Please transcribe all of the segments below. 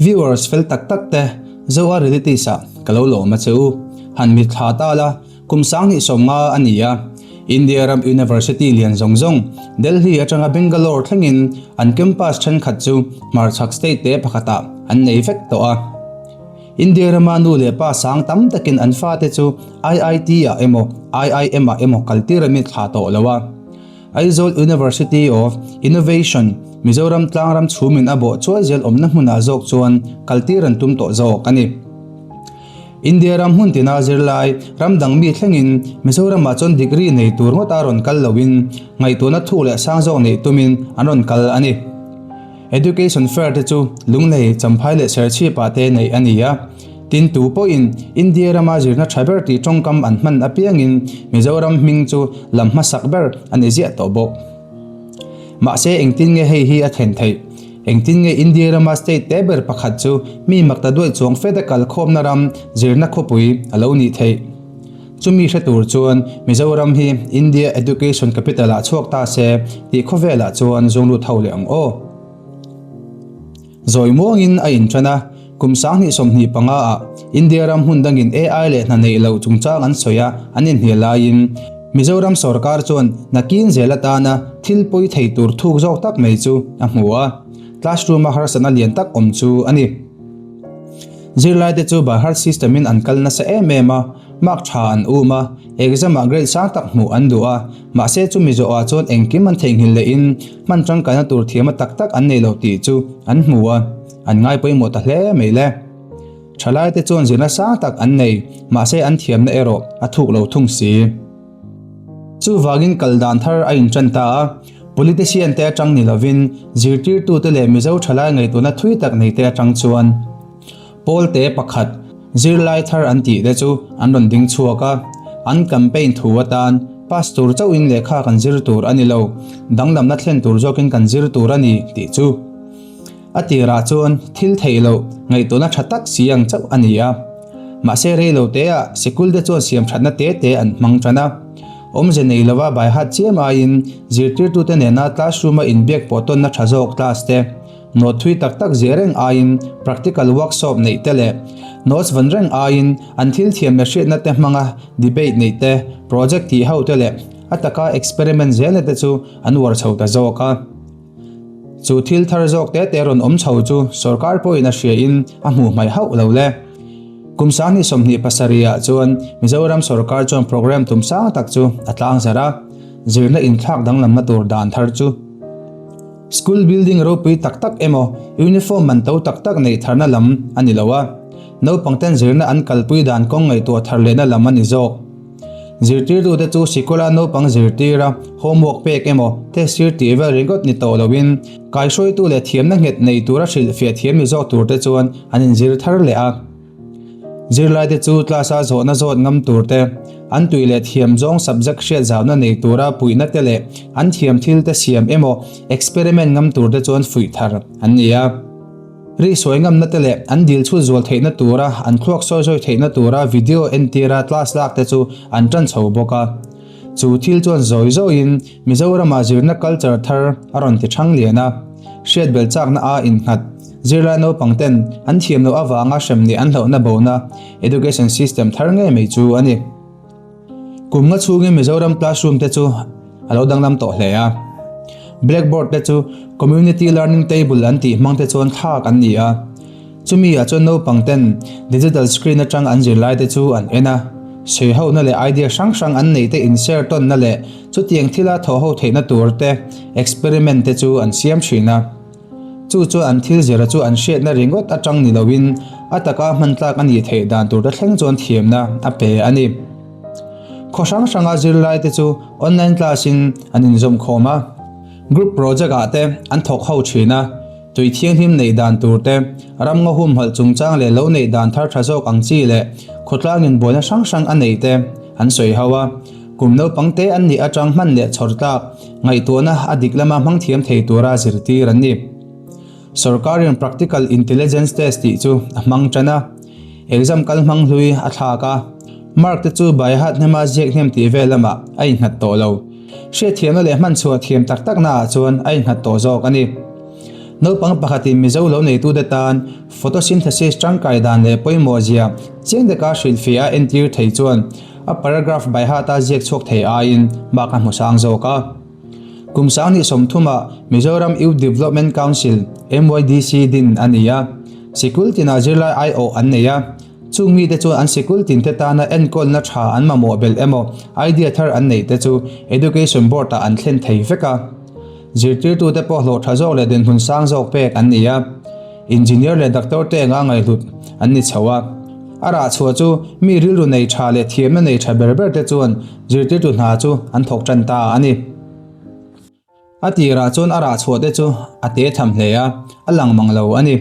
Viewers fel tak tak te Zoa Realities ah ka lo lawm a che u. Han mitthla ta la, kum 2050 a ni a. India ram University lian zawng zawng Delhi atanga Bangalore thlengin an campus thenkhat chu hmarchhak state te pakhatah an nei vek tawh a. India rama nu leh pa sang tam takin an fate chu IIT ah emaw IIM ah emaw kaltir a mitthla tawh lo a. Aizawl University of Innovation, Mizoram tlangram chhumin a bawh chuai zel awmna hmunah zawk chuan kaltir an tum tawh zawk a ni. India ram hmun tina zirlai ram dang mi thlengin Mizoramah chuan degree nei tur ngawta rawn kal loin ngaihtuahna thuk leh sang zawk neih tumin an rawn kal a ni. Education Fair te chu Lunglei, Champhai leh Serchhipah te neih a ni a. Tin tu pawhin India rama zirna tha ber tih tawngkam an hman apiangin Mizoram hming chu lam hmasak ber a ni ziah tawh bawk. Mahse engtin nge hei hi a thlen theih? Engtin nge India rama state te ber pakhat chu mi makta duai chuang feta kalkhawmna ram zirna khawpui a lo nih theih? Chumi hre tur chuan Mizoram hi India Education Capital ah chhuak ta se tih khawvelah chuan zawng lut ho leh ang aw. Zawi muangin a inṭan a, kum 2025 ah India ram hmun dangin AI leh hna neih loh chungchang an sawi a, an inhnial laiin Mizoram sorkar chuan nakin zel atana thil pawi thei tur thuk zawk tak mai chu a hmu a, classroom a harsatna lian tak awm chu a ni. Zirlaite chu by heart system in an kal nasa em em a, mark tha an um a, exam ah grade sang tak hmuh an duh a, mahse chumi zawh ah chuan engkim an theihnghilh leh in hman tangkaina tur thiam a tak tak an nei lo tih chu an hmu a, an ngai pawimawh ta hle mai le. Thalaite chuan zirna sang tak an nei, mahse an thiamna erawh a thuk lo thung si. Chuvangin kal dan thar a inṭan ta a, politician te aṭang ni lovin zirtirtute leh Mizo ṭhalai ngaihtuahna thui tak nei te aṭang chuan pawlte pakhat zirlai thar an tih te chu an rawn ding chhuak a, an campaign thu atan pass tur chauhin lehkha kan zir tur a ni lo, danglamna thlen tur zawkin kan zir tur a ni tih chu. A tirah chuan thil theih loh ngaihtuahna tha tak si ang chauh a ni a. Mahse rei lo teah sikul te chuan siam thatna te te an hmang tan a. Awmze nei lova baihat chiam aiin zirtirtute nena classroom-a inbiak pawh tawnna tha zawk class te, note thui tak tak ziah reng aiin practical workshop neih te leh notes vawn reng aiin an thil thiam leh hriatna te hmanga debate neih te, project tih ho te leh a taka experiment zelna te chu an uar chho ta zawk a. Chu thil thar zawk te te rawn awm chho chu sorkar pawhin a hriain a hmuh hmaih hauh lo le. Kum 2027 ah chuan Mizoram sorkar chuan programme tum sang tak chu a tlang zarh a, zirna inthlak danglamna tur dan thar chu. School building ropui tak tak emaw uniform man to tak tak neih tharna lam a ni lo a, naupangten zirna an kalpui dan kawng ngaihtuah thar lehna lam a ni zawk. Zirtirtute chu sikula naupang zirtira homework pek emaw test sir tih vel ringawt ni tawh loin kaihruaitu leh thiamna nghet nei tura hrilhfiah thiam ni zawk turte chuan an inzir thar leh a. Zirlaite chu class-a zawhna zawt ngam turte, an tui leh thiam zawng subject hriat zauna nei tura puihna te leh an thiam thil te siam emaw experiment ngam turte chuan fuih thar an ni a. Ri sawi ngamna te leh an dil chhut zual theihna tura an thluak sawi sawi theihna tura video entira class lak te chu an tan chho bawk a. Chu thil chuan zawi zawiin Mizoramah zirna culture thar a rawn ti thang lian a. Hriat bel chakna a innghat zirlai naupang ten an thiam loh avanga hrem nih an hlauhna bona education system thar ngei mai chu a ni. Kum nga chhungin Mizoram classroom te chu a lo danglam tawh hle a. Blackboard te chu Community Learning Table an tih hmang te chuan thlak an ni a. Chumi ah chuan naupang ten digital screen atang an zirlai te chu an en a. Sawi hona leh idea hrang hrang an neih te in share tawnna leh chutiang thila thawh ho theihna tur te experiment te chu an siam thin a. Chu chuan an thil zira chu an hriatna ringawt atang ni loin a taka hman tlak a nih theih dan tur te thleng chuan thiamna a pe a ni. Khaw hrang hranga zirlai te chu online class in an inzawm khawm a, group project ah te an thawk ho thin a, tui thianghlim neih dan tur te, ram ngaw humhalh chungchang leh lo neih dan thar tha zawk ang chi leh khawtlang in buaina hrang hrang a neih te an sawi ho a. Kum naupang te an nih atang hman leh chhawr tlak ngaihtuahna a dik lama hmang thiam thei tura zirtir an ni. Sorkarin Practical Intelligence Test tih chu a hmang tan a, exam kal hmang hlui a thlak a, mark te chu baihat hnema ziak hnem tih vel lamah a innghat tawh lo. Hriatthiamna leh hmanchhuah thiam tak taknaah chuan a innghat tawh zawk a ni. Naupang pakhatin Mizo lo neitute tan photosynthesis tangkai dan leh pawimawh zia chiang taka hrilhfiah a entir thei chuan a paragraph by heart-a ziak chhuak thei aiin mark a hmu sang zawk a. Kum 2030 ah Mizoram Youth Development Council, MYDC, din a ni a. Sikul tinah zirlai aiawh an nei a. Chung mite chuan an sikul tinte tana enkawlna tha an mamawh belh emaw idea thar an neih te chu Education Board ah an thlen thei vek a. Zirtirtute pawh hlawh tha zawk leh dinhmun sang zawk pek an ni a. Engineer leh doctor te anga ngaihhlut an ni chho a. A rah chhuah chu mi rilru nei tha leh thiamna nei tha ber ber te chuan zirtirtu hna chu an thawk tan ta a ni. A tirah chuan a rah chhuah te chu a te tham hle a, a lang mang lo a ni.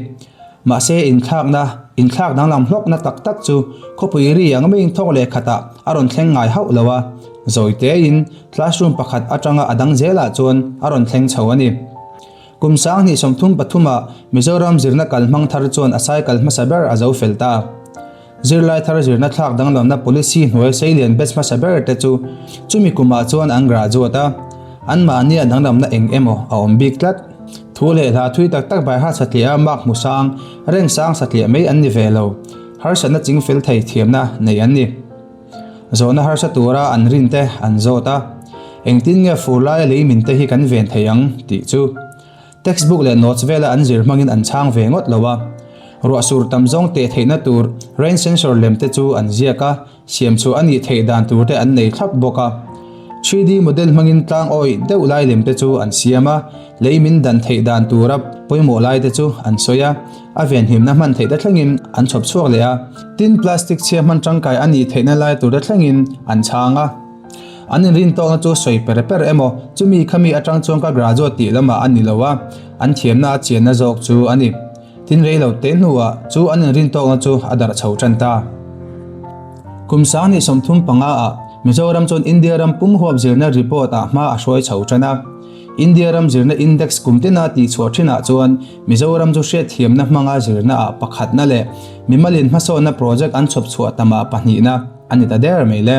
Mahse inthlakna, inthlak danglam hlawkna tak tak chu khawpui ri ang maiin thawk leh khatah a rawn thleng ngai hauh lo a, zawi tein classroom pakhat atanga a dang zelah chuan a rawn thleng chho a ni. Kum 2033 ah Mizoram zirna kalhmang thar chuan a cycle hmasa ber a zo fel ta. Zirlai thar zirna thlak danglamna policy hnuai seilian batch hmasa ber te chu chumi kumah chuan an graduate a, anmahnia danglamna eng emaw a awm bik tlat. Thu leh hla thui tak tak baiha satliah a mark hmu sang, reng sang satliah mai an ni ve lo, harsatna chingfel thei thiamna nei an ni. Zawhna harsa tura an rin te an zawt a, engtin nge fur laia lei min te hi kan ven thei ang tih chu. Textbook leh notes vela an zir hmangin an chhang ve ngawt lo a. Ruah sur tam zawng teh theihna tur rain sensor lem te chu an ziak a, siam chhuah a nih theih dan tur te an nei thlap bawk a. 3D model hmangin tlang awih deuh lai lem te chu an siam a, lei min dan theih dan tura pawimawh lai te chu an sawi a, a venhimna hman theih te thlengin an chhawp chhuak leh a. Tin, plastic chhia hman tangkai a nih theihna lai tur te thlengin an chhang a. An inrintawkna chu sawi per per emaw, chumi khami atang chuan ka graduate tih lamah a ni lo a, an thiamna a chianna zawk chu a ni. Tin rei lo te hnuah chu an inrintawkna chu a darh chho tan ta. Kum 2035 ah Mizoram chuan India ram pum huap zirna report ah hma a hruai chho tan a. India ram zirna index kum tina tihchhuah thinah chuan Mizoram chu hriatthiamna hmanga zirna ah pakhatna leh mimalin hmasawnna project an chhawp chhuah tamah pahnihna a ni ta der mai le.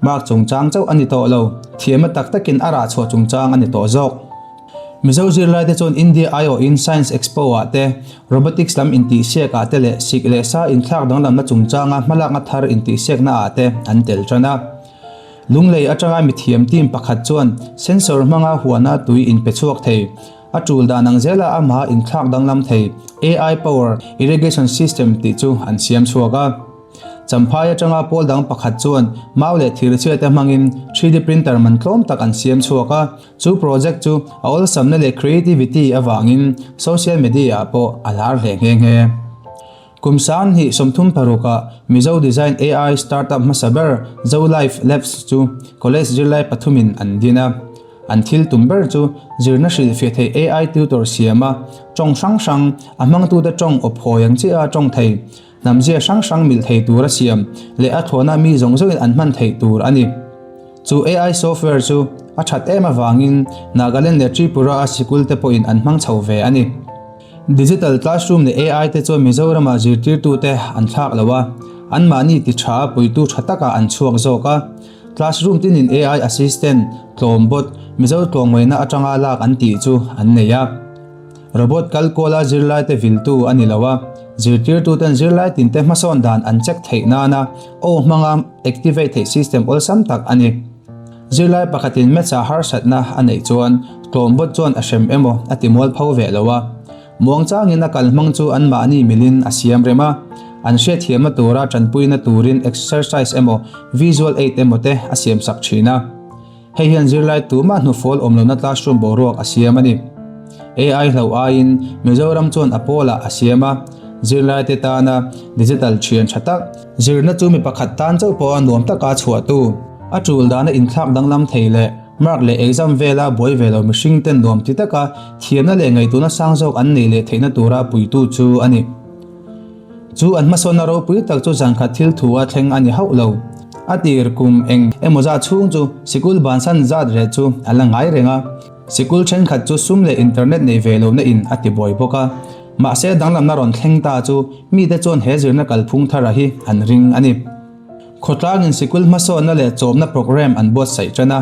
Mark chungchang chauh a ni tawh lo, thiamna tak takin a rah chhuah chungchang a ni tawh zawk. Mizo zirlaite chuan India aiawhin Science Expo ah te, Robotics lam intihsiak ah te leh sik leh sa inthlak danglamna chungchanga hmalakna thar intihsiakna ah te an tel tan a. Lunglei atanga mithiam team pakhat chuan sensor hmanga huana tui inpe chhuak thei, a tul dan ang zela amaha inthlak danglam thei AI power irrigation system tih chu an siam chhuak a. Champhai atanga pawl dang pakhat chuan mau leh thirchhia te hmangin 3D printer man tlawm tak an siam chhuak a, chu project chu a awlsamna leh creativity avangin social media ah pawh a lar hle nghe nghe. Kum 2036 ah Mizo Design AI startup hmasa ber Zolife Labs chu college zirlai pathumin an din a. An thil tum ber chu zirna hrilhfiah thei AI tutor siama tawng hrang hrang a hmangtute tawng awp hawi ang chiah a tawng thei Hnamzia hrang hrang mil thei tura siam leh a thlawhna mi zawng zawngin an hman theih tur a ni. Chu AI software chu a that em avangin Nagaland leh Tripura a sikul te pawhin an hmang chho ve a ni. Digital classroom leh AI te chuan Mizoramah zirtirtute an thlak lo a, anmahni ti tha puitu tha takah an chhuak zawk a. Classroom tinin AI assistant, tlawm bot, Mizo tlawmngaihna atanga lak an tih chu an nei a. Robot kal kuala zirlaite viltu a ni lo a, zirtirtuten zirlai tinte hmasawn dan an check theih nana aw hmanga activate theih system awlsam tak a ni. Zirlai pakhatin maths ah harsatna a neih chuan tlawm bawt chuan a hrem emaw a ti mual pho ve lo a, muangchangin a kal hmang chu anmahni milin a siam rem a, an hriatthiamna tura tanpuina turin exercise emaw visual aid emaw te a siamsak thin a. Hei hian zirlai tumah hnufual awm lohna classroom boruak a siam a ni. AI hlauh aiin Mizoram chuan a pawlah a siam a, zirlaite tana digital thian tha tak, zirna chu mi pakhat tan chauh pawha nuam taka chhuahtu, a tul dana inthlak danglam thei leh mark leh exam vela buai ve lo mihringten nuam ti taka thiamna leh ngaihtuahna sang zawk an neih leh theihna tura puitu chu a ni. Chu an hmasawnna ropui tak chu zan khat thil thu a thleng a ni hauh lo. A tir kum eng emaw zat chhung chu sikul bansan zat reh chu a la ngai reng a. Sikul thenkhat chu sum leh internet nei ve lohna in a ti buai bawk a. Mahse danglamna rawn thleng ta chu mite chuan he zirna kalphung thara hi an ring a ni. Khawtlangin sikul hmasawnna leh chawmna programme an buatsaih tan a.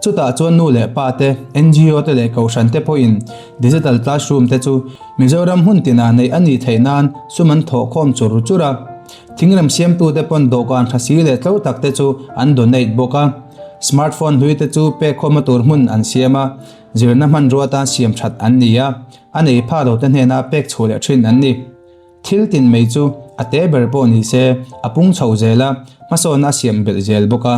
Chutah chuan nu leh pa te, NGO te leh kohhran te pawhin digital classroom te chu Mizoram hmun tinah neih a nih theih nan sum an thawhkhawm chur chur a. Thingrem siamtute pawn dawhkan tha si leh tlo tak te chu an donate bawk a. Smartphone hlui te chu pekkhawmna tur hmun an siam a, zirna hmanrua atan siam that an ni a, a nei pha lo te hnena pek chhuah leh thin an ni. Thil tin mai chu a te ber pawh ni se a pung chho zel a, hmasawnna a siam belh zel bawk a.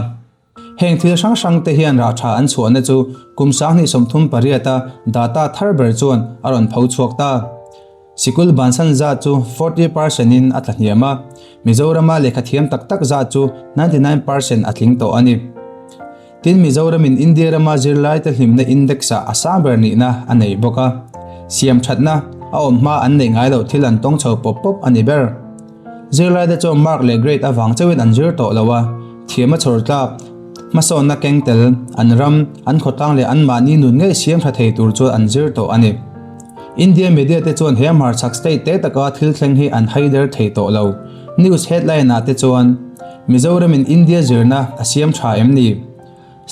Heng thil hrang hrang te hian rah tha an chhuahna chu kum 2038 a data thar ber chuan a rawn pho chhuak ta. Sikul bansan zat chu 40 percent in a tla hniam a, Mizorama lehkha thiam tak tak zat chu 99 percent a tling tawh a ni. Tin Mizoramin India rama zirlaite hlimna index ah a sang ber nihna a nei bawk a. Siam thatna a awm hma an neih ngai loh thil an tawng chho pawp pawp a ni ber. Zirlaite chuan mark leh grade avang chauhin an zir tawh lo a, thiam a chhawr tlak, hmasawnna keng tel, an ram, an khawtlang leh anmahni nun ngei siam tha thei tur chuan an zir tawh a ni. India media te chuan he hmarchhak state te taka thil thleng hi an haider thei tawh lo. News headline ah te chuan, Mizoramin India zirna a siam tha em ni?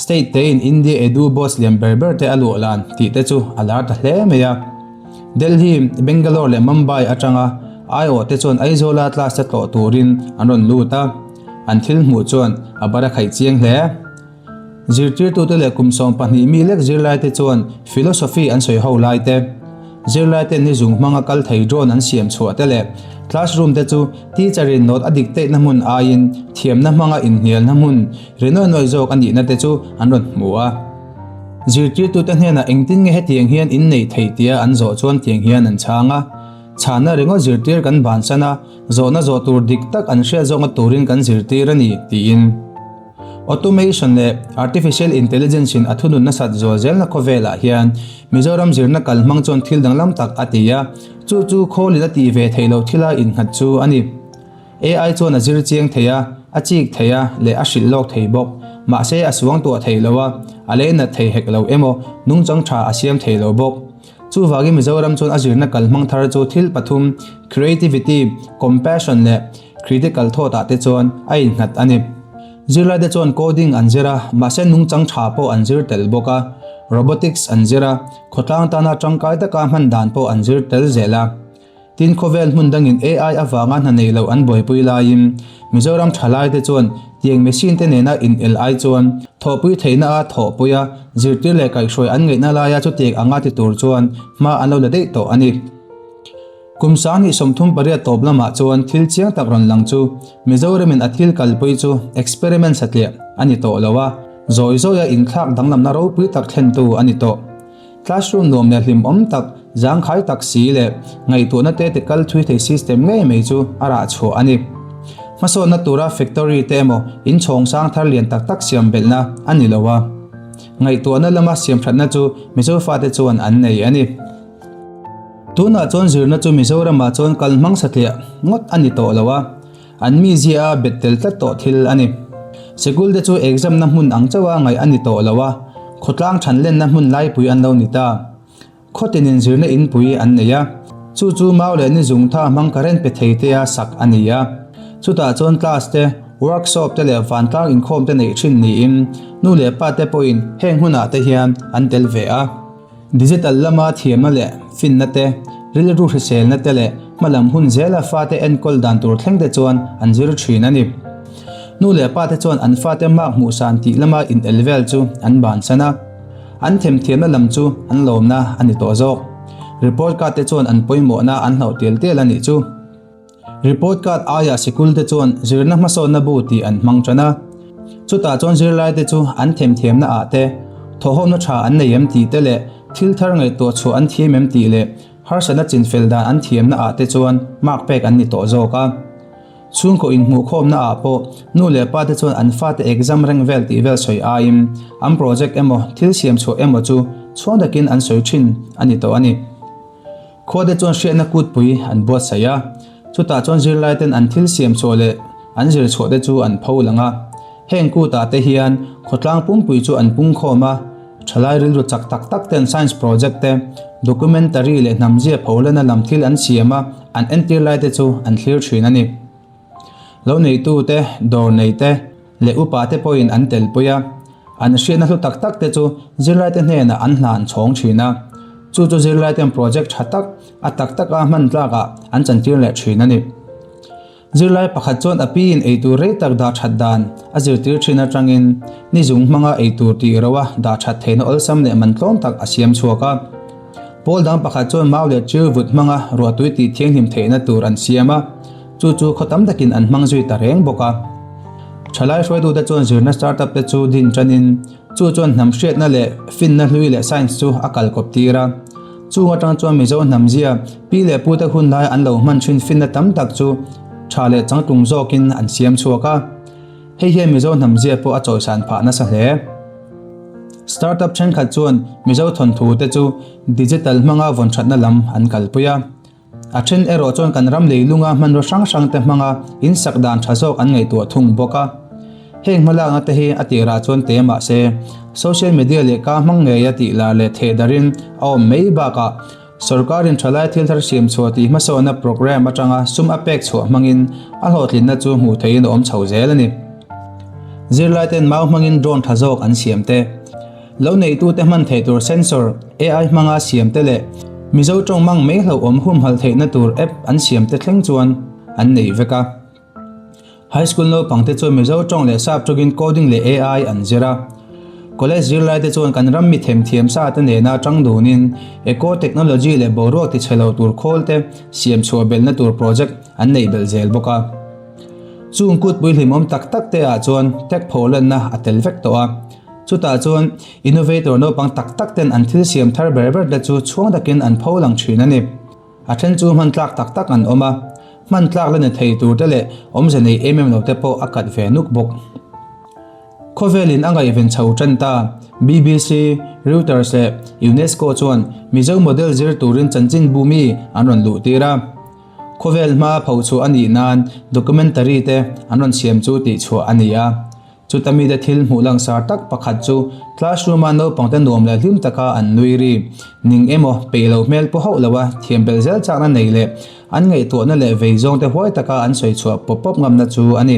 State te in India edu boss lian ber ber te a luah lan tih te chu a lar ta hle mai a. Delhi, Bangalore leh Mumbai atanga aiawh te chuan Aizawla class te tlawh turin an rawn lut a, an thil hmuh chuan a bar a khaih chiang hle. Zirtirtute leh kum 12 mi lek zirlaite chuan philosophy an sawi ho lai te, Zirlaite ni zung hmanga kal thei drone an siam chhuah te leh classroom te chu teacher in note a dictate na hmun aiin thiamna hmanga inhnialna hmun ri nawi nawi zawk a nihna te chu an rawn hmu a. Zirtirtute hnenah engtin nge hetiang hian in nei thei tia an zawh chuan tiang hian an chhang a, Chhana ringawt zirtir kan bansan a, zawhna zawh tur dik tak an hriat zawkna turin kan zirtir a ni, tiin. Automation leh Artificial Intelligence in a thunun nasat zual zelna khawvelah hian Mizoram zirna kal hmang chuan thil danglam tak a ti a, chu chu khawlin a tih ve theih loh thila innghat chu a ni. AI chuan a zir chiang thei a, a chik thei a leh a hrilh lawk thei bawk. Mahse a suang tuah thei lo a, a lei nat thei hek lo emaw nungchang tha a siam thei lo bawk. Chuvangin Mizoram chuan a zirna kal hmang thar chu thil pathum, creativity, compassion leh critical thought ah te chuan a innghat a ni. Zirlaite chuan coding an zir a, mahse nungchang tha pawh an zir tel bawk a, robotics an zir a, khawtlang tana tangkai taka hman dan pawh an zir tel zel a. Tin, khawvel hmun dangin AI avanga hna nei lo an buaipui laiin Mizoram thalaite chuan tiang machine te nena in el ai chuan thawhpui theihna a thawhpui a, zirtir leh kaihhruai an ngaihna laia chutiang anga ti tur chuan hma an lo la daih tawh a ni. Kum 2038 tawp lamah chuan thil chiang tak rawn lang chu Mizoramin a thil kalpui chu experiment satliah a ni tawh lo a, zawi zawia inthlak danglamna ropui tak thlentu a ni tawh. Classroom nuam leh hlimawm tak, zangkhai tak si leh ngaihtuahna te ti kal thui thei system ngei mai chu a rah chhuah a ni. Hmasawnna tura factory te emaw inchhawng sang thar lian tak tak siam belhna a ni lo a, ngaihtuahna lama siamthatna chu Mizo fate chuan an nei a ni. Tunah chuan zirna chu Mizoramah chuan kal hmang satliah ngawt a ni tawh lo a, an mizia a bet tel tlat tawh thil a ni. Sikul te chu exam na hmun ang chauha ngaih a ni tawh lo a, khawtlang thanlenna hmun laipui an lo ni ta. Khawtinin zirna inpui an nei a, chu chu mau leh ni zungtha hmang current pe thei tea sak a ni a. Chutah chuan class te, workshop te leh vantlang inkhawm te neih thin niin nu leh pa te pawhin heng hunah te hian an tel ve a. Digital lama thiamna leh finna te, rilru hriselna te leh hmalam hun zela fate enkawl dan tur thleng te chuan an zir thin a ni. Nu leh pa te chuan an fate mark hmuhsan tih lama inel vel chu an bansan a, an themthiamna lam chu an lawmna a ni tawh zawk. Report card te chuan an pawimawhna an hlauh tial tial a nih chu. Report card aiah sikul te chuan zirna hmasawnna bu tih an hmang tan a. Chutah chuan zirlaite chu an themthiamna ah te, thawhawmna tha an nei em tih te leh thil thar ngaihtuah chhuah an thiam em tih leh harsatna chinfel dan an thiamna ah te chuan mark pek an ni tawh zawk a. Chhungkaw inhmuhkhawmna ah pawh nu leh pa te chuan an fate exam reng vel tih vel sawi aiin an project emaw thil siam chhuah emaw chu chhuang takin an sawi thin a ni tawh a ni. Khuate chuan hriatna kutpui an buatsaih a, chutah chuan zirlaiten an thil siam chhuah leh an zir chhuah te chu an pho lang a. Heng kutah te hian khawtlang pumpui chu an pungkhawm a, thalai rilru chak tak tak ten science project te, documentary leh hnamzia pholena lam thil an siam a, an entir lai te chu an thlir thin a ni. Lo neitu te, dawr nei te leh upa te pawhin an telpui a. An hriatna hlu tak tak te chu zirlaite hnenah an hlan chhawng thin a, chu chu zirlaiten project tha tak, a tak taka hman tlakah an chantir leh thin a ni. Zirlai pakhat chuan a piin eitur rei tak dah that dan a zirtir thin atangin ni zung hmanga eitur tih roa dah that theihna awlsam leh man tlawm tak a siam chhuak a. Pawl dang pakhat chuan mau leh ṭiu vut hmanga ruahtui tih thianghlim theihna tur an siam a, chu chu khaw tam takin an hmang zui ta reng bawk a. Thalai hruaitute chuan zirna startup te chu din tanin chu chuan hnam hriatna leh finna hlui leh science chu a kalkawp tir a. Chung atang chuan Mizo hnamzia pi leh pute hun lai an lo hman thin finna tam tak chu tha leh changtlung zawkin an siam chhuak a. Hei hian Mizo hnamzia pawh a chawisan phah nasa hle. Startup thenkhat chuan Mizo thawnthu te chu digital hmanga vawn thatna lam an kalpui a. A then erawh chuan kan ram leilunga hmanraw hrang hrang te hmanga in sak dan tha zawk an ngaihtuah thung bawk a. Heng hmalakna te hi a tirah chuan te mah se, social media leh ka hmang ngeia tih lar leh theh darin a awm mai bakah sawrkarin thalai thil thar siam chhuah tih hmasawnna programme atanga sum a pek chhuah hmangin a hlawhtlinna chu hmuh theihin a awm chho zel a ni. Zirlaiten mau hmangin drone tha zawk an siam te. Lo neitute hman theih tur sensor, AI hmanga siam te leh Mizo tawng mang mai hlauhawm humhalh theihna tur app an siam te thleng chuan an nei vek a. High school naupang te chuan Mizo tawng leh sap tawngin coding leh AI an zir a. College zirlai te chuan kan ram mi themthiam sa te nena tang dunin eco technology leh boruak tichhe lo tur khawl te siam chhuah belhna tur project an neih belh zel bawk a. Chung kutpui hlimawm tak tak te ah chuan tech pholanna a tel vek tawh a. Chutah chuan innovator naupang tak tak ten an thil siam thar ber ber te chu chhuang takin an pho lang thin a ni. A then chu hman tlak tak tak an awm a, hman tlak la ni thei tur te leh awmze nei em em lo te pawh a kat ve nuk bawk. Khawvelin a ngaihven chho tan ta, BBC, Reuters leh UNESCO chuan Mizo model zir turin chanchinbu mi an rawn luh tir a. Khawvel hma phochhuah a nih nan documentary te an rawn siam chu tihchhuah a ni a. Chuta mite thil hmuh langsar tak pakhat chu classroom-a naupangte nuam leh hlim taka an nui ri. Ning emaw, peih lo hmel pawh hauh loa thiam belh zel chakna nei leh an ngaihtuahna leh vei zawngte huai taka an sawi chhuah pawp pawp ngamna chu a ni.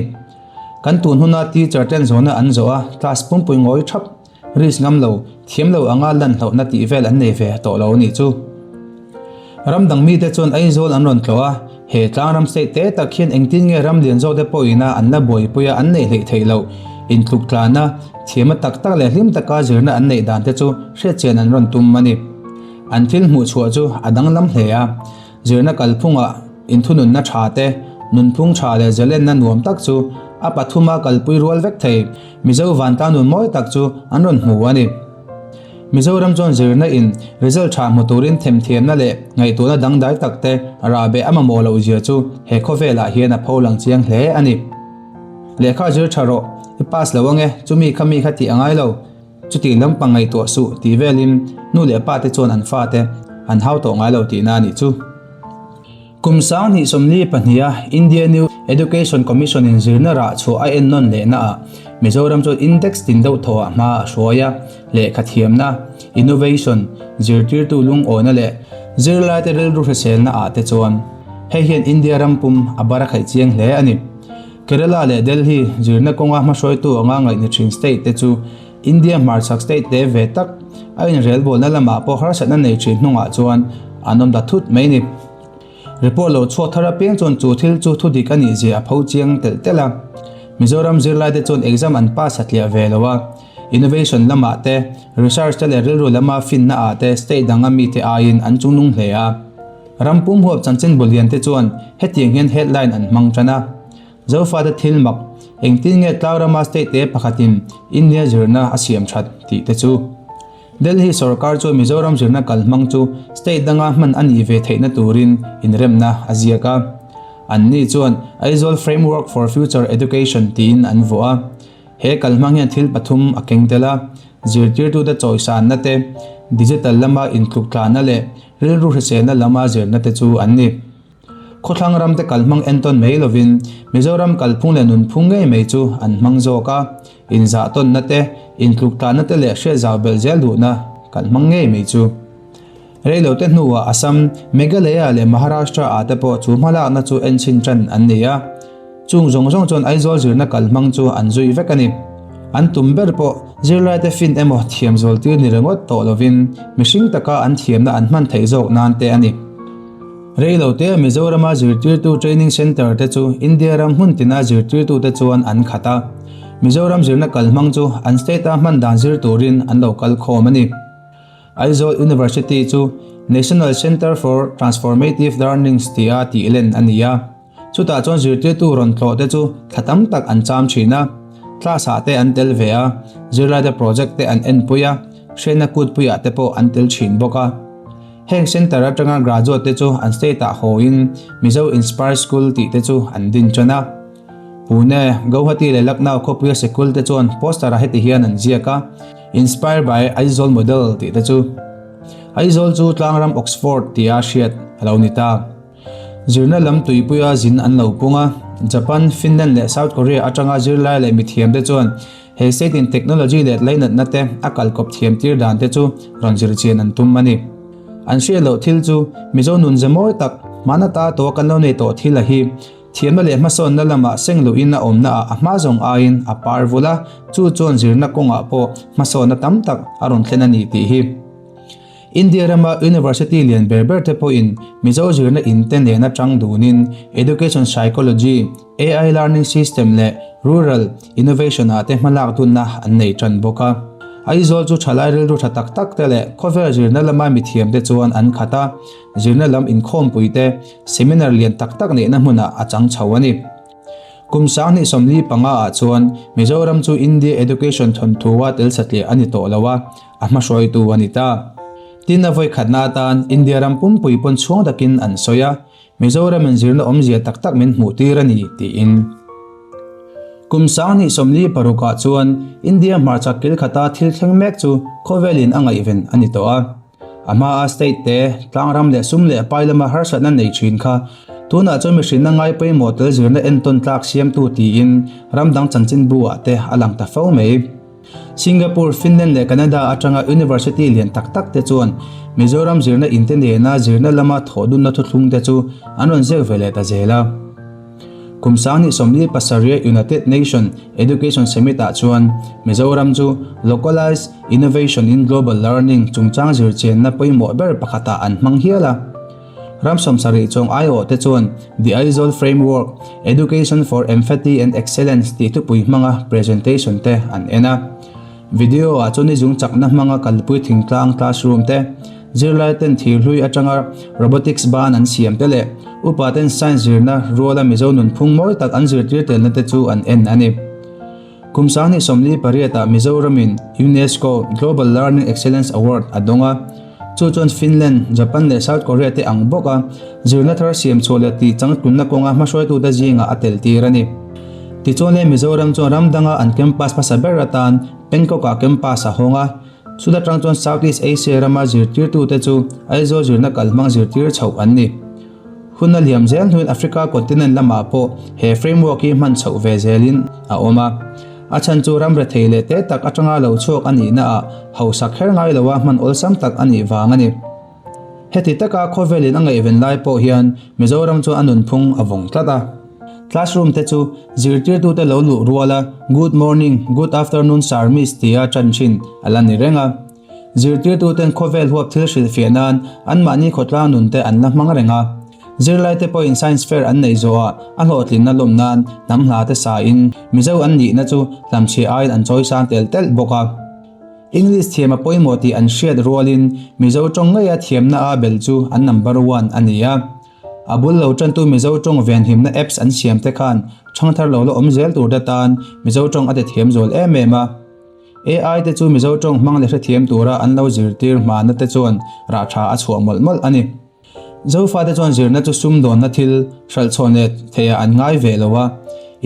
Kan tun huna teacher ten zawhna an zawh a, class pumpui ngawi thap, risk ngam lo, thiam lo anga lan hlauhna tih vel an nei ve tawh lo a nih chu. Ram dang mite chuan Aizawl an rawn tlawh a, he tlangram state te tak hian engtin nge ram lian zawk te pawhina an la buaipui a an neih hleih theih loh, intluk tlana, thiamna tak tak leh hlim taka zirna an neih dan te chu hriatchian an rawn tum a ni. An thil hmuh chhuah chu a danglam hle a. Zirna kalphungah inthununna tha te, nunphung tha leh zalenna nuam tak chu a pathuma kalpui rual vek thei Mizo vantlang nun mawi tak chu an rawn hmu a ni. Mizoram chuan zirna in result tha hmu turin themthiamna leh ngaihtuahna dangdai tak te rahbeh a mamawh loh zia chu he khawvelah hian a pholang chiang hle a ni. Lehkha zir tha rawh, i pass lo ange, chumi kha mi kha tih a ngai lo. Chutih lampang ngaihtuah suh tih velin nu leh pa te chuan an fate an hau tawh ngai lo tihna a nih chu. Kum 2022 a India New Education Commission in zirna rah chhuah a ennawn lehna ah Mizoram chuan index tin deuh thaw ah hma a hruai a, lehkha thiamna, innovation, zirtirtu lungawina leh zirlaite rilru hriselna ah te chuan hei hian India ram pum a bar a khaih chiang hle a ni. Kerala leh Delhi zirna kawnga hmahruaitu anga ngaih ni thin state te chu India hmarchhak state te ve tak a inrelbawlna lamah pawh harsatna nei thin hnungah chuan an awm ta thut mai ni. Report lo chhuak thar apiang chuan chu thil chu thudik a nih zia a pho chiang telh telh a. Mizoram zirlai te chuan exam an pass a tliah ve lo a, innovation lamah te, research te leh rilru lama finna ah te state danga mite aiin an chungnung hle a. Ram pum huap chanchin bu lian te chuan hetiang hian headline an hmang tan a, Zofate thil mak, engtin nge Tlaurama state te pakhatin India zirna a siam that tih te chu. Delhi sorkar chuan Mizoram zirna kalhmang chu state danga hman a nih ve theihna turin inremna a ziak a. Anni chuan Aizawl Framework for Future Education tiin an vuah a. He kalhmang hian thil pathum a keng tel a, zirtirtute chawisanna te, digital lama intluktlana leh Rilru hriselna lama zirna te chu an ni. Khawthlang ramte kalhmang entawn mai lovin Mizoram kalphung leh nunphung ngei mai chu an hmang zawk a, inzahtawnna te, intluktlanna te leh hriatzau belh zel duhna kalhmang ngei mai chu. Reilote hnuah Assam, Meghalaya leh Maharashtra ah te pawh chu hmalakna chu enchhin tan an ni a. Chung zawng zawng chuan Aizawl zirna kalhmang chu an zui vek a ni. An tum ber pawh zirlaite fin emaw thiam zawltir ni ringawt tawh lovin mihring taka an thiamna an hman theih zawk nan te a ni. Rei lo te Mizorama zirtirtu training centre te chu India ram hmun tina zirtirtute chuan an khat a. Mizoram zirna kalhmang chu an state-a hman dan zir turin an lo kal khawm a ni. Aizawl University chu National Centre for Transformative Learnings tia tih len a ni a. Chutah chuan zirtirtu rawn tlawh te chu thla tam tak an cham thin a, class ah te an tel ve a, zirlaite project te an enpui a, hriatna kutpuiah te pawh an tel thin bawk a. Heng centre atanga graduate te chu an state ah hawiin Mizo Inspire School tih te chu an din tan a. Pune, Guwahati leh Lucknow khawpuia sikul te chuan poster ah heti hian an ziak a, Inspired by Aizawl Model tih te chu. Aizawl chu tlangram Oxford tia hriat a lo ni ta. Zirna lam tuipuia zin an lo pung a, Japan, Finland leh South Korea atanga zirlai leh mithiam te chuan he state in technology leh lainatna te a kalkawp thiam tir dan te chu rawn zir chian an tum a ni. An hriat loh thil chu Mizo nun ze mawi tak, hmana ta tawh kan lo nei tawh thil a hi. Thiamna leh hmasawnna lamah seng luhin a awmna ah a hma zawng aiin a par vul a, chu chuan zirna kawngah pawh hmasawnna tam tak a rawn thlen a ni tih hi. India rama University lian ber ber te pawhin Mizo zirna in te nena tang dunin Education Psychology, AI Learning System leh Rural Innovation ah te hmalak dunna an nei tan bawk a. Aizawl chu thalai rilru tha tak tak te leh khawvel zirna lama mithiam te chuan an khat a, zirna lam inkhawmpui te seminar lian tak tak neihna hmunah a chang chho a ni. Kum 2045 ah chuan Mizoram chu India Education thawnthua tel satliah a ni tawh lo a, a hmahruaitu a ni ta. Tin a vawi khatna atan India ram pumpui pawn chhuang takin an sawi a, Mizoramin zirna awmzia tak tak min hmuh tir a ni tiin. Kum 2046 ah chuan India hmarchhak kil khata thil thleng mek chu khawvelin a ngaihven a ni tawh a. A hmaa state te, tlangram leh sum leh pai lama harsatna nei thin kha tunah chuan mihrinna ngai pawimawh tel zirna entawn tlak siamtu tiin ram dang chanchinbu ah te a lang ta fo mai. Singapore, Finland leh Canada atanga university lian tak tak te chuan Mizoram zirna in te nena zirna lama thawhdunna thuthlung te chu an rawn ziak ve leh ta zel a. Kum 2047 United Nation Education Summit ah chuan Mizoram chu Localized Innovation in Global Learning chungchang zirchianna pawimawh ber pakhatah an hmang hial a. Ram 70 chuang aiawh te chuan The Aizawl Framework, Education for Empathy and Excellence tih thupui hmanga presentation te an en a. Video ah chuan nizung chakna hmanga kalpui thingtlang classroom te, Zirlai ten thir hlui atanga robotics ban an siam te leh upa ten science zirna ruala Mizo nunphung mawi tak an zirtir telna te chu an en a ni. Kum 2048 ah Mizoramin UNESCO Global Learning Excellence Award a dawng a, chu chuan Finland, Japan leh South Korea te ang bawk a zirna thar siam chhuah leh tih changtlunna kawnga hmahruaitute zingah a tel tir a ni. Tichuan le Mizoram chuan ram danga an campus hmasa ber atan Bangkok-ah campus a hawng a, Chuta tang chuan South East Asia rama zirtirtute chu Aizawl zirna kalhmang zirtir chhoh an ni. Hun a liam zel hnuin Africa continent lamah pawh he framework hi hman chhoh ve zelin a awm a. A chhan chu ram rethei leh te tak atanga lo chhuak a nihna ah hausak kher ngai loa hman awlsam tak a nih vang a ni. Heti taka khawvelin a ngaihven lai pawh hian Mizoram chuan a nunphung a vawng tlat a. Classroom te chu zirtirtute lo luh ruala Good morning, Good afternoon Sir Miss tia tan thin a la ni reng a. Zirtirtuten khawvel huap thil hrilhfiah nan anmahni khawtlang nun te an la hmang reng a. Zirlaite pawhin Science Fair an neih zawhah a hlawhtlinna lawm nan hnam hla te sain Mizo an nihna chu hlamchhiah aiin an chawisang tel telh bawk a. English thiam a pawimawh tih an hriat rualin Mizo tawng ngeia thiamna a bel chu an number one a ni a. A bul lo tantu Mizo tawng venhimna apps an siam te khan thangthar lo la awm zel tur te tan Mizo tawng a ti thiam zual em em a. AI te chu Mizo tawng hmang leh hrethiam tura an lo zirtir hmana te chuan rah tha a chhuah mawlh mawlh a ni. Zofate chuan zirna chu sumdawnna thil hralhchhawn leh theiah an ngai ve lo a,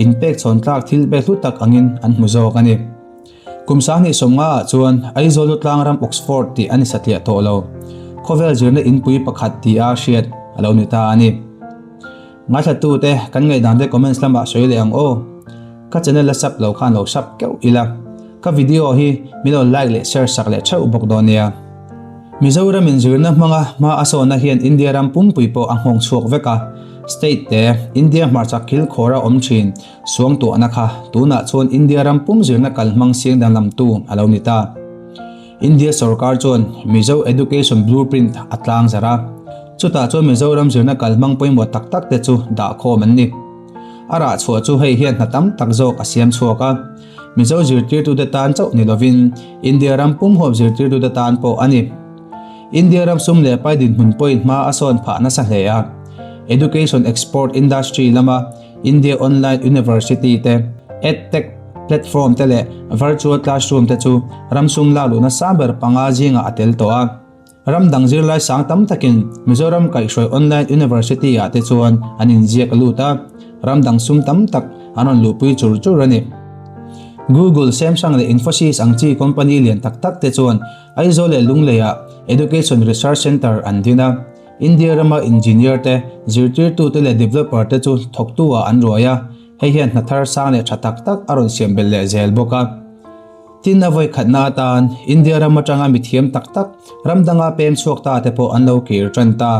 inpek chhawn tlak thil pek hlu tak angin an hmu zawk a ni. Kum 2050 ah chuan Aizawl chu tlangram Oxford tih a ni satliah tawh lo. Khawvel zirna inpui pakhat tia hriat a lo ni ta a ni. Ngaithlatute kan ngaihdan te comments lamah sawi leh ang aw. Ka channel a sub lo khan lo sub keuh ila. Ka video hi min lo like leh share sak leh theuh bawk dawn nia. Mizoram in zirna hmanga hma a sawnna hian India ram pumpui pawh a nghawng chhuak vek a. State te India hmarchhak kilkhawra awm thin suangtuahna kha tunah chuan India ram pum zirna kalhmang siang danglamtu a lo ni ta. India sorkar chuan Mizo Education Blueprint a tlang zarh a, chutah chuan Mizoram zirna kalhmang pawimawh tak tak te chu dahkhawm an ni. A rah chhuah chu hei hian hna tam tak zawk a siam chhuak a, Mizo zirtirtute tan chauh ni lovin India ram pum huap zirtirtute tan pawh a ni. India ram sum leh pai dinhmun pawhin hma a sawn phah nasa hle a, Education Export Industry lama India Online University te, EdTech platform te leh Virtual Classroom te chu ram sum lak luhna sang ber panga zingah a tel tawh a. Ram dang zirlai sang tam takin Mizoram kaihhruai Online University ah te chuan an inziak lut a, ram dang sum tam tak an rawn luhpui chur chur a ni. Google, Samsung leh Infosys ang chi company lian tak tak te chuan Aizawl leh Lungleiah Education Research Centre an din a, India rama engineer te, zirtirtute leh developer te chu thawktu ah an ruai a, hei hian hna thar sang leh tha tak tak a rawn siam belh leh zel bawk a. Tin, a vawi khatna atan India ram atanga mithiam tak tak ram danga pem chhuak ta te pawh an lo kir tan ta.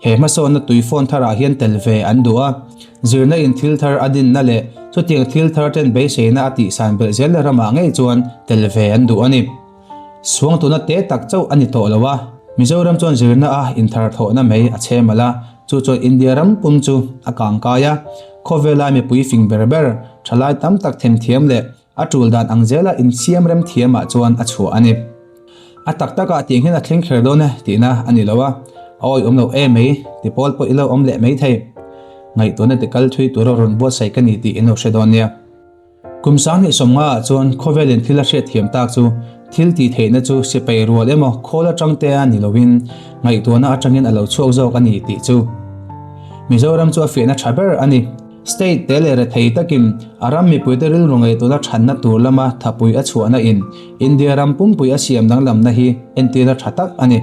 He hmasawnna tui phone tharah hian tel ve an duh a, zirna in thil thar a dinna leh chutiang thil thar ten beiseina a tihsan belh zel ramah ngei chuan tel ve an duh a ni. Suangtuna te tak chauh a ni tawh lo a, Mizoram chuan zirna a inthar thawhna mai a chhe malh a, chu chuan India ram pum chu a kangkai a, khawvela mipui fing ber ber, thalai tam tak themthiam leh a tul dan ang zela insiam rem thiamah chuan a chhuah a ni. A tak takah tiang hian a thleng kher dawn e tihna a ni lo a, a awih awm lo em mai ti pawl pawh i lo awm leh mai thei. Ngaihtuahna ti kal thui tura rawn buatsaih ka ni tih in lo hre dawn nia. Kum 2050 ah chuan khawvelin thil a hriat thiam tak chu thil tih theihna chu sipai rual emaw khawl atang te a ni loin ngaihtuahna atangin a lo chhuak zawk a ni tih chu Mizoram chu a fiahna tha ber a ni. State te leh rethei takin a ram mipuite rilru ngaihtuahna thanna tur lama thapui a chhuahna in India ram pumpui a siam danglamna hi entirna tha tak a ni.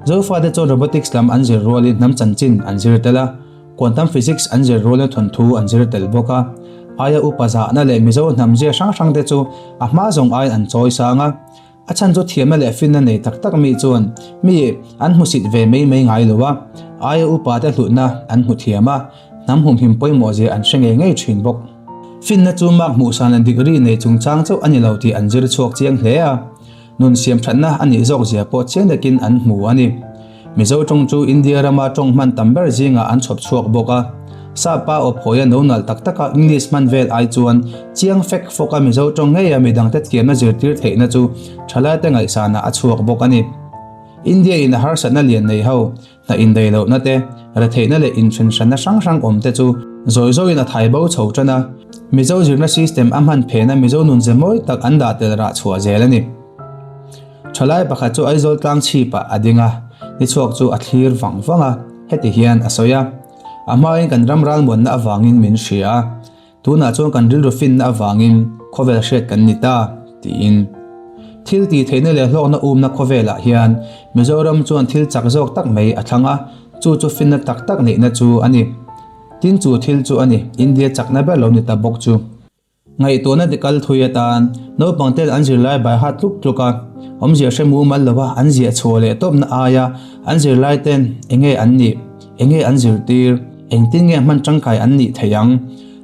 Zofate chuan robotics lam an zir rualin hnam chanchin an zir tel a. Quantum physics an zir rualin thawnthu an zir tel bawk a, aia upa zahna leh Mizo hnam zia hrang hrang te chu a hma zawng aiin an chawi sang a. A chhan chu thiamna leh finna nei tak tak mi chuan mi an hmusit ve mai mai ngai lo a, aia upa te hlutna an hmu thiam a, hnam humhim pawimawh zia an hre ngei ngei thin bawk. Finna chu mark hmuhsan leh degree nei chungchang chauh a ni lo tih an zir chhuak chiang hle a. Nun siam thatna a nih zawk zia pawh chiang takin an hmu a ni. Mizo tawng chu India rama tawng hman tam ber zingah an chhawp chhuak bawk a. Sapa aw phawia no nalh tak taka English hman vel ai chuan chiang fek fawka Mizo tawng ngeia midangte thiamna zirtir theihna chu thalaite ngaihsanah a chhuak bawk a ni. India in a harsatna lian nei ho Hna indaih lohna te, retheihna leh inthenhranna hrang hrang awm te chu zawi zawiin a thai bo chho tan a. Mizo zirna system a hman phehna Mizo nun ze mawi tak an dah tel rah chhuah zel a ni. Thalai pakhat chu Aizawl tlang chhipah a ding a, ni chhuak chu a thlir vang vang a, heti hian a sawi a, A hmain kan ram ralmuanna avangin min hria a, Tunah chuan kan rilru finna avangin khawvel hriat kan ni ta, tiin. Thil tih theihna leh hlawkna umna khawvelah hian Mizoram chuan thil chak zawk tak mai a thlang a, chu chu finna tak tak neihna chu a ni. Tin chu thil chu a ni, India chakna ber lo ni ta bawk chu. Ngaihtuahna ti kal thui atan naupang ten an zirlai bai hat tluk tluk a, awmzia hre mumal lova an ziah chhuah leh tawpna aia an zirlai ten enge an nih, enge an zirtir, Engtin nge hman tangkai an nih theih ang?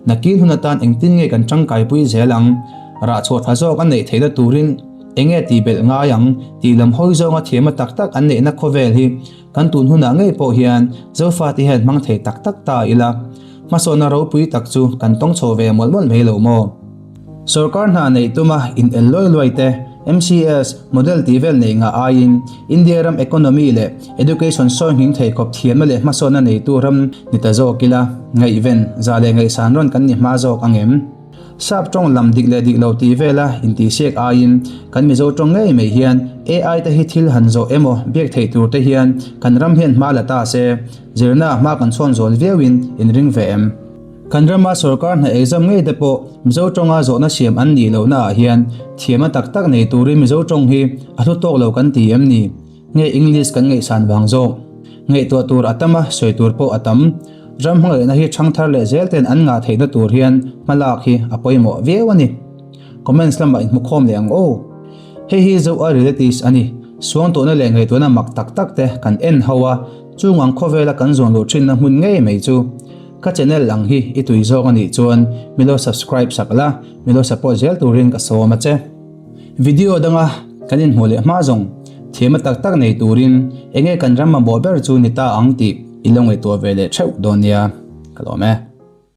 Nakin hun atan engtin nge kan tangkaipui zel ang? Rah chhuah tha zawk a neih theihna turin enge tih belh ngai ang tih lam hawi zawnga thiamna tak tak an neihna khawvel hi kan tun hunah ngei pawh hian Zofate hian hmang thei tak tak ta ila hmasawnna ropui tak chu kan tawng chho ve mawlh mawlh mai lo maw? Sorkar hna neih tuma in el luai luai te, MCS, model tih vel neih ngah aiin India ram economy leh education sawi nghing thei khawp thiamna leh hmasawnna neitu ram ni ta zawk ila, ngaihven, zah leh ngaihsan rawn kan ni hma zawk ang em? Sap tawng lam dik leh dik lo tih vela intihsiak aiin kan Mizo tawng ngei mai hian AI te hi thil han zawh emaw biak theih tur te hian kan ram hian hma la ta se, zirna ah hma kan chhawn zawl viauin inring ve em? Kan rama sorkar hna exam ngei te pawh Mizo tawnga zawhna siam an nih lohna ah hian thiamna tak tak nei turin Mizo tawng hi a hlu tawk lo kan ti em ni? Nge English kan ngaihsan vang zawk? Ngaihtuah tur a tam a, sawi tur pawh a tam. Ram hmangaihna hi thangthar leh zel ten an ngah theihna tur hian hmalak hi a pawimawh viau a ni. Comments lamah inhmukhawm leh ang aw. Hei hi Zoa Realities a ni. Suangtuahna leh ngaihtuahna mak tak tak te kan en ho a. Chung ang khawvela kan zawn luh thinna hmun ngei mai chu. Ka channel ang hi i tui zawk a nih chuan milo subscribe sak la, milo support zel turin ka sawm a che. Video danga kan inhmuh leh hma zawng thiamna tak tak nei turin enge kan ram mamawh ber chu ni ta ang tih i lo ngaihtuah ve leh theuh dawn nia. Ka lawm e.